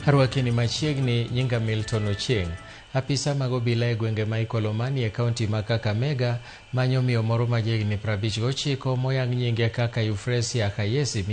Arwakini machiegni nyinga Milton Ochieng. Apisa mag obila e gwenge ma Ikolomani e kaunti ma Kakamega manyo miyo moro ma jahigni 59 moyang nyinge kaka Euphrasia Khayesi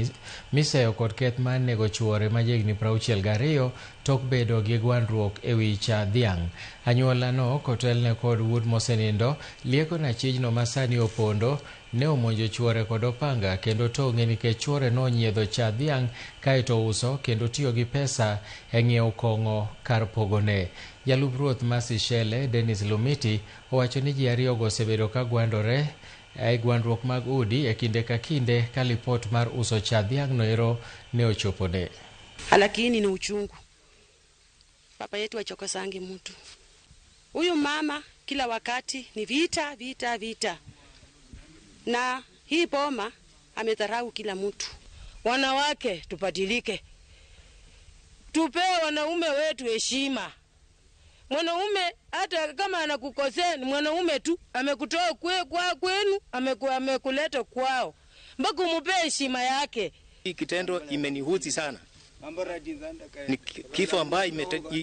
miseyo kod keth mar nego chuore ma jahigni 62 tok bedo gi gwandruok e wi cha dhiang'. Anyuola no kotelne kod wuod mosenindo lieko na chijno masani opondo ne omonjo chuore kod opanga kendo tong'e nikech chuore nonyiedho cha dhiang' kaeto uso kendo tiyo gi pesa e ng'iewo kong'o kar pogone. Jalup ruoth ma Seychelles, Dennis Lumiti, owacho ni ji ariyogo osebedo ka gwandore e gwandruok mag udi e kinde ka kinde ka lipot mar uso cha dhiang' noero ne ochopone. Lakini ni uchungu, papa yetu achokosangi mtu. Huyu mama kila wakati ni vita vita vita, na hii boma amedharau kila mtu. Wanawake tubadilike, tupee wanaume wetu heshima. Mwanaume hata kama anakukosea ni mwanaume tu, amekutoa kwa kwenu, amekuleta kwao, mpaka umpe heshima yake. Hii kitendo imenihuzi sana, ni kifo ambayo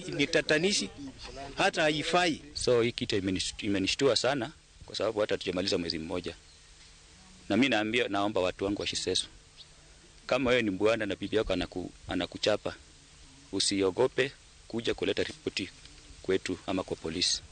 ni tatanishi, hata haifai. So hii kitu imenishtua sana, kwa sababu hata tujamaliza mwezi mmoja. Na mimi naambia, naomba watu wangu wa Shiseso, kama wewe ni bwana na bibi yako anakuchapa, usiogope kuja kuleta ripoti kwetu ama kwa polisi.